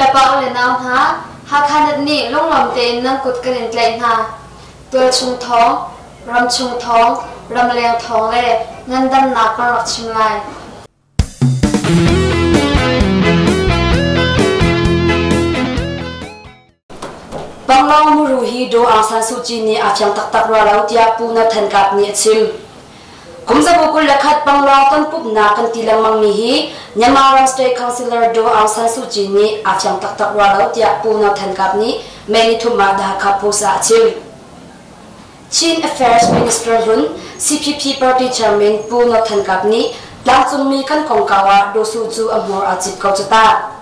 Le pa u le nau hna, Hakha Net nih lunglawm tein nan kut kan in tlaih hna. Tualchung thawng, ramchung thawng, ramleng thawng le ngandamnak kan rak chim lai. Panglong muru hi Daw Aung San Suu Kyi nih aa fiang taktak rua lo tiah Pu Na Than Kap nih a chim. Kum zabu 21 Panglong tonpumhnak kan ti lengmangmi hi Myanmar ram State Councilor Daw Aung San Suu Kyi nih aa fiang taktak rua lo tiah Pu Na Than Kap nih May nithum ah The Hakha Post ah a chim. Chin Affairs Minister hlun CPP Party Chairman Pu Na Than Kap nih tlangcungmi kan kongkau ah Daw Su cu a hmur aa cip ko cu ta.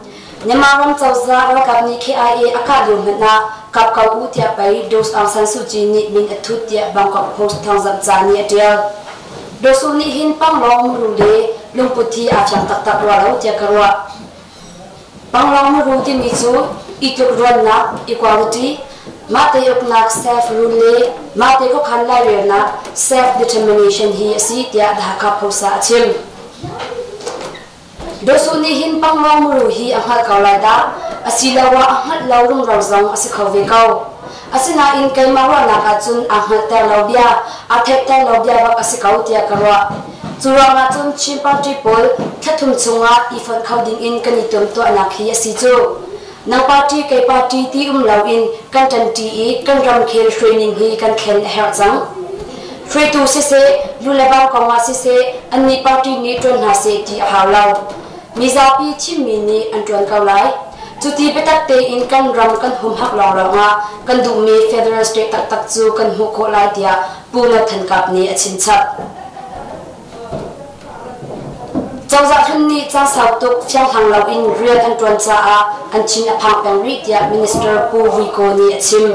Myanmar ram cozah ralkap nih KIA a kah lio hmanh ah kap ko u tiah pei Daw Aung San Suu Kyi nih min a thut tiah Bangkok Post thawngzamh ca nih a ṭial. Daw Su nih hin Panglong muru le lungput hi aa fiang taktak rua lo tiah ka ruah. Panglong muru timi cu i tlukruannak, equality, mahte uknak self-rule le mahte khuakhan lairelnak self-determination hi a si tiah The Hakha Post ah a chim. Dawsuh nih hin Panglong muru hi a hngalh ko lai dah, asiloah a hngalh lo rumro zong a si kho ve ko. Asinain keimah ruahnak ahcun aa hngalhter lo bia, aa theihter lo bia bak a si ko tiah ka ruah. Cu ruangah cun Chin party pawl thlathum chungah i fonh kho dingin kan i tuamtuahnak hi a si cu. Nang party kei party ti um loin kan ṭanṭi i kan ramkhel hruaining hi kan thlen a herh cang. Hruaitu siseh, lulebang kongah siseh, annih party nih ṭuan hna seh ti a hau lo. Mizapi thimmi nih an ṭuan ko lai. Cuti biatak tein kan ram kan humhak lawnglawng ah kan duhmi federal state taktak cu kan hmuh khawh lai tiah Pu Nat Than Kap nih a chimchap. Cozah hlun nih caan sau tuk fianghlang loin rian an ṭuan caah an thin a phang peng rih tiah Minister Pu Vui Kaw nih a chim.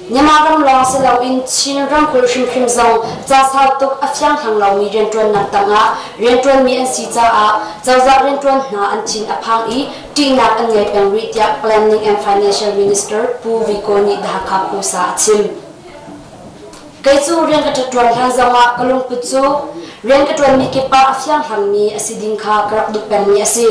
Myanmar ram lawng si loin Chin ramkulh hrimhrim zong ca sau tuk a fianghlang lomi rianṭuannak tangah rianṭuanmi an si caah cozah rianṭuan hna an thin a phang i ṭihnak an ngei peng rih tiah Planning and Financial Minister Pu Vui Kaw nih The Hakha Post ah a chim. Kei cu rian ka ṭuan hlan zongah ka lungput cu rian ka ṭuanmi kip ah a fianghlangmi a si ding kha ka rak duh pengmi a si.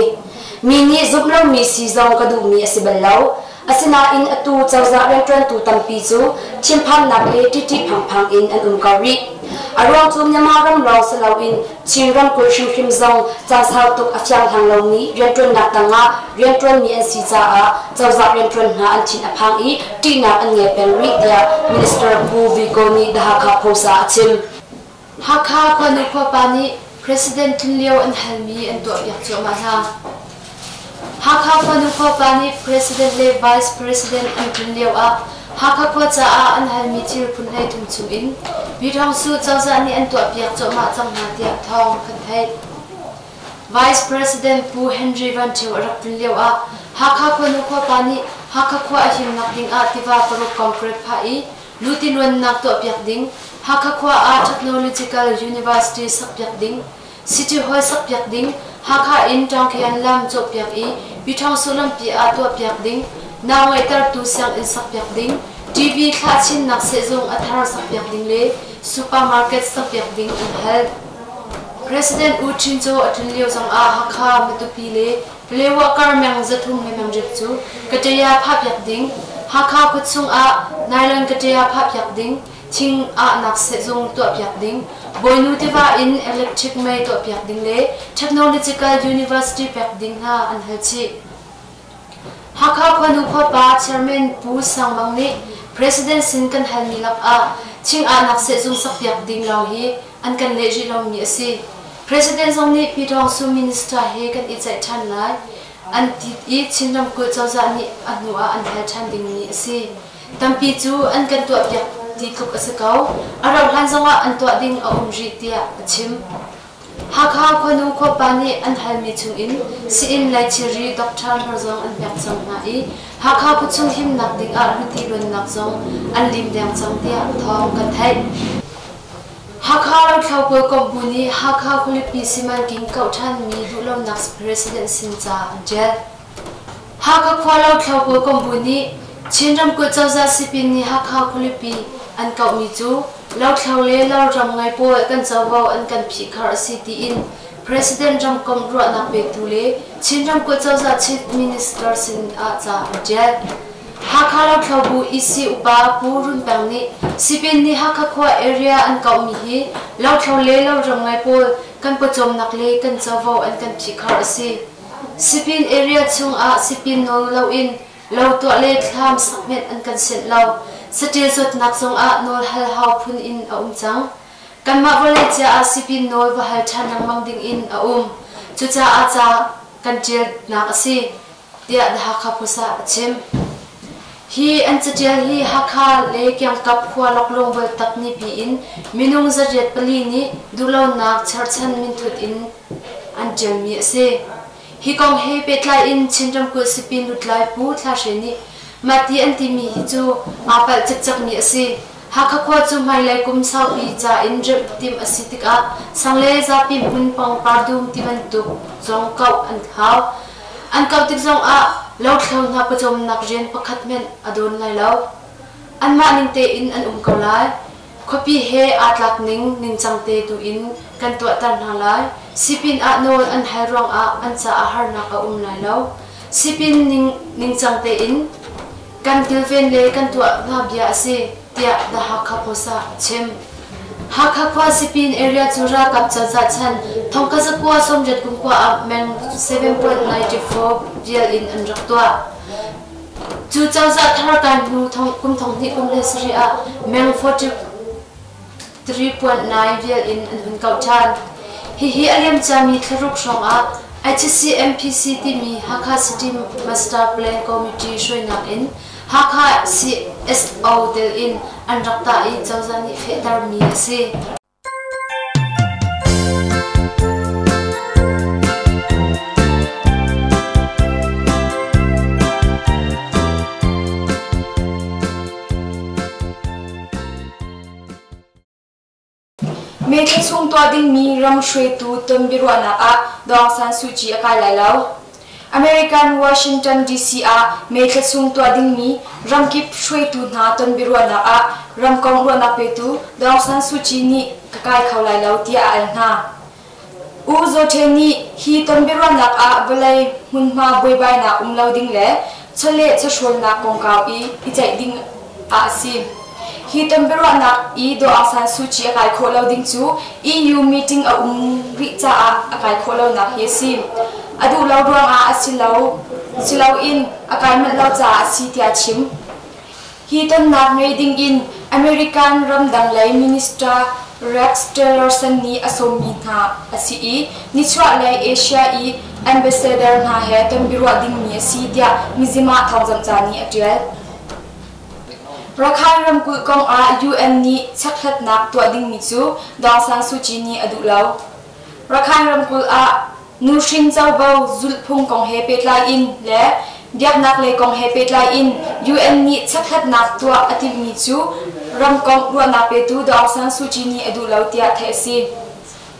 Mi nih zumh lomi si zong ka duhmi a si bal lo. Asinain atu cozah rianṭuantu tampi cu thinphannak le ṭihṭih phangphang in an um ko rih. A ruang cu Myanmar ram lawng si loin Chin ramkulh hrimhrim zong caan sau tuk a fianghlang lomi rianṭuannak tangah rianṭuanmi an si caah cozah rianṭuan hna an thin a phang i ṭihnak an ngei peng rih tiah Minister Pu Viko nih The Hakha Post ah a chim. Hakha khuanu khuapa nih President tlun lio an halmi an tuahpiak cuahmah hna. Hakha khuanu khuapa nih President le Vice President an tlun lio ah Hakha khua caah an halmi thil phun 13 chung in Pyithawngsuh cozah nih an tuahpiak cuahmah cang hna tiah thawng kan theih. Vice President Pu Henry Van Thio a rak tlun lio ah Hakha khuanu khuapa nih Hakha khua a himnak ding ah tiva paruk concrete phah i luti luannak tuahpiak ding, Hakha khua ah Technological University sakpiak ding, City Hall sakpiak ding, Hakha in Ṭawngkhian lam cawhpiak i Pyithawngsuh lampi ah tuahpiak ding, nau ngeihtertu sianginn sakpiak ding, TV thlah chinnak sehzung a thar sakpiak ding le supermarket sakpiak ding an hal. President U Htin Kyaw a tlun lio zongah Hakha, Matupi le Paletwa kar meng 300 le meng riat cu kaṭaya phahpiak ding, Hakha khuachung ah nylon kaṭaya phahpiak ding, thing ahnak sehzung tuahpiak ding, Bawinu tiva in electric mei tuahpiak ding le Technological University pek ding hna an hal chih. Hakha khuanu khuapa Chairman Pu Sang Mang nih President sin kan halmi lakah thing ahnak sehzung sakpiak ding lawng hi an kan leh rih lomi a si. President zong nih Pyidawngsu Minister he kan i ceih ṭhan lai an ti i Chin ramkulh cozah nih a hnu ah an hal ṭhan dingmi a si. Tampi cu an kan tuahpiak ti tluk a si ko. A rauhhlan zongah an tuah ding a um rih tiah a chim. Hakha khuanu khuapa nih an halmi chungin sii-inn le thilri doctor hna zong an pek cang hna i Hakha khuachung himnak dingah hluti luannak zong an lim deng cang tiah thawng kan theih. Hakha Ramthlo Pawlkomh bu nih Hakha khualipi simanking kauh ṭhanmi duhlonak President sin ca an ṭial. Hakha khua Lothlo Pawlkomh bu nih Chin ramkulh cozah sipin nih Hakha khualipi an kauhmi cu lothlo le loram ngei pawl kan covo an kan phihkhar a si tiin President ramkomh ruahnak petu le Chin ramkulh cozah Chief Minister sin ah ca an ṭial. Hakha Lothlobu EC upa Pu Run Peng nih Sipin nih Hakha khua area an kauhmi hi lothlo le loram ngai pawl kan pawcawmnak le kan covo an kan phihkhar a si. Sipin area chungah sipin nawl loin lo tuah le thlam sak hmenh an kan sianh lo. Saṭil zawtnak zongah nawl hal hau phun in a um cang. Kanmah vawlei cia ah sipin nawl va hal ṭhan lengmang dingin a um. Cucaah ca kan ṭialnak a si, tiah The Hakha Post ah a chim. Hi an caṭial hi Hakha le kiangkap khua laklawng Bualtak nipi in minung 804 nih duhlonak cherchan minthut in an ṭialmi a si. Hi kong he pehtlai in Chin ramkulh sipin lutlai Pu Thla Hre nih mahti an timi hi cu aa palh cikcekmi a si. Hakha khua cu hmailei kum saupi ca in remh timh a si tikah sang le zapi hmun pangpar dum ti bantuk zong kauh an hau. An kauh tik zongah lothlo hna pawcawmnak rian pakhat hmanh a dawn lai lo. Anmah ning tein an um ko lai. Khuapi he aa tlak ning ningcang te tu in kan tuahter hna lai. Sipin ah nawl an hal ruangah an caah harnak a um lai lo. Sipin ning ningcang tein kan kilven le kan tuah hna bia a si, tiah The Hakha Post ah a chim. Hakha khua Sipin area cu ralkap cozah chan thongkhat zakua sawmriat kum kua ah meng 7.94 vial in an rak tuah. Cu cozah thar kai hnu kum thonghnih kum le sarih ah meng 43.9 vial in an hun kauh ṭhan. Hihi a liamciami thlaruk hrawng ah HCMPC timi Hakha City Master Plan Committee hruainak in Hakha CSO tel in an rak tah i cozah nih fehtermi a si. May thla chung tuah dingmi ram hruaitu tonbiaruahnak ah Daw Aung San Suu Kyi a kai lai lo. American Washington DC ah May thla chung tuah dingmi ramkip hruaitu hna tonbiaruahnak ah ramkomh ruahnak petu Daw Aung San Suu Kyi nih ka kai kho lai lo tiah a al hna. U Zaw Htwe nih hi tonbiaruahnak ah vawlei hmunhma buaibainak um lo ding le chawleh chawhrawlnak kongkau i i ceih ding ah a si. Hi tonbiaruahnak i Daw Aung San Suu Kyi a kai khawh lo ding cu EU meeting a um rih caah a kai khawh lonak hi a si. A duh lo ruangah a si lo si loin a kai manh lo caah a si tiah a chim. Hi tonnak ngei dingin American ramdang lei minister Rex Tillerson nih a sawmmi hna a si i Nichuahlei Asia i ambassador hna he tonbiaruah dingmi a si tiah Mizzima thawngzamhca nih a ṭial. Rakhine ramkulh kong ah UN nih chekhlatnak tuah dingmi cu Daw Aung San Suu Kyi nih a duh lo. Rakhine ramkulh ah nuhrin covo zulhphung kong he pehtlai in le biaknak lei kong he pehtlai in UN nih chekhlatnak tuah a timhmi cu ramkomh ruahnak petu Daw Aung San Suu Kyi nih a duh lo tiah theih a si.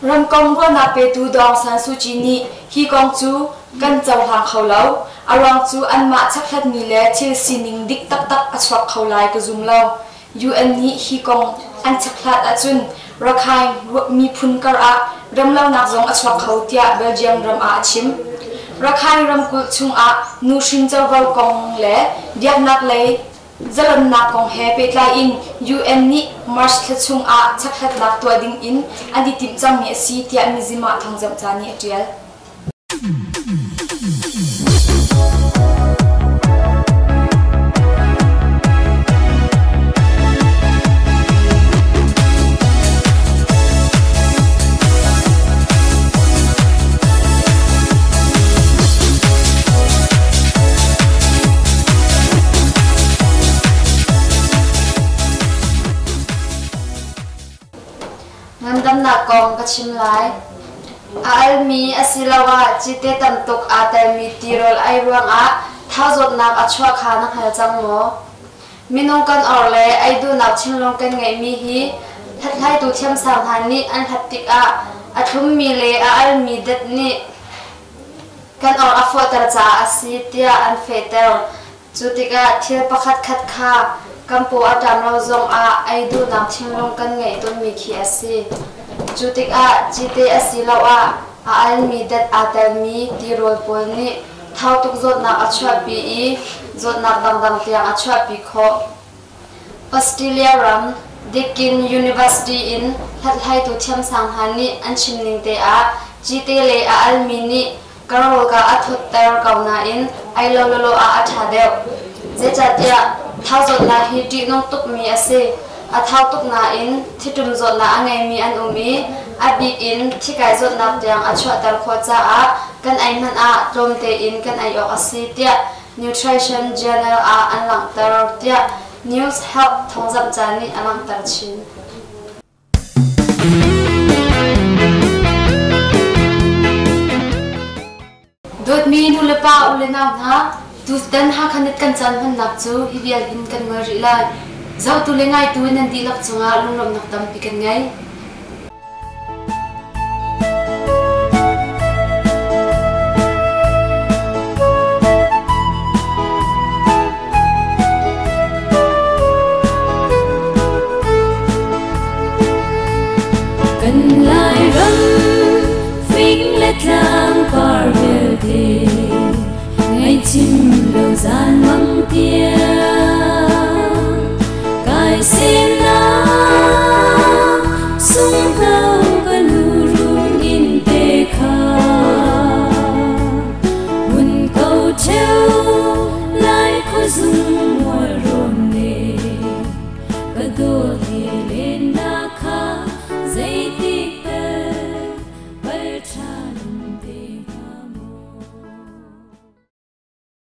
Ramkomh ruahnak petu Daw Aung San Suu Kyi nih hi kong cu kan cohlang kho lo. A ruang cu anmah chekhlatmi le thil sining dik taktak a chuak kho lai ka zum lo. UN nih hi kong an chekhlat ahcun Rakhine miphun kar ah remlonak zong a chuak kho tiah Belgium ram ah a chim. Rakhine ramkulh chungah nuhrin covo kong le biaknak lei zalonnak kong he pehtlai in UN nih March thla chungah chekhlatnak tuah ding in an i timh cangmi a si tiah Mizzima thawngzamhca nih a ṭial. Ngandamnak kong ka chim lai. A almi asiloah cite tam tuk aa telmi tirawl ei ruangah thau zawtnak a chuah kha na hngal cang maw? Minung kan or le ei duhnak thinlung kan ngeihmi hi hlathlaitu thiamsang hna nih an hlat tikah a thlummi le a almi dat nih kan or a fawhter caah a si tiah an fehter. Cu tikah thil pakhatkhat kha kan paw a ṭam lo zongah ei duhnak thinlung kan ngeih tawnmi khi a si. Cu tikah cite asiloah A almi dat aa telmi tirawl pawl nih thau tuk zawtnak a chuahpi i zawtnak dangdang tiang a chuahpi khawh. Australia ram Deakin University in hlathlaitu thiamsang hna nih an chim ning te ah cite le a almi nih Karawlka a thawtter ko nain ei lo lawlaw ah a ṭha deuh. Zeicahtiah thau zawtnak hi ṭihnung tukmi a si. A thau tuk nain thiṭum zawtnak a ngeimi an um i a bik in thikai zawtnak tiang a chuahter khawh caah kan ei hmanh ah tlawm tein kan ei awk a si tiah Nutrition Journal ah an langhter tiah News Health thawngzamhca nih a langhter chin. Dawtmi nulepa u le nau hna, tutan Hakha Net kan caan hmannak cu hi vial hin kan ngol rih lai. Zohtu le ngaitu nan dihlak cungah lunglawmhnak tampi kan ngei. Kan Lairam fing le tlang par vialte ngaihchim lo zan mang tiang kai semnak sunghno ka nu run in te kha hun ko theu lai khuazung.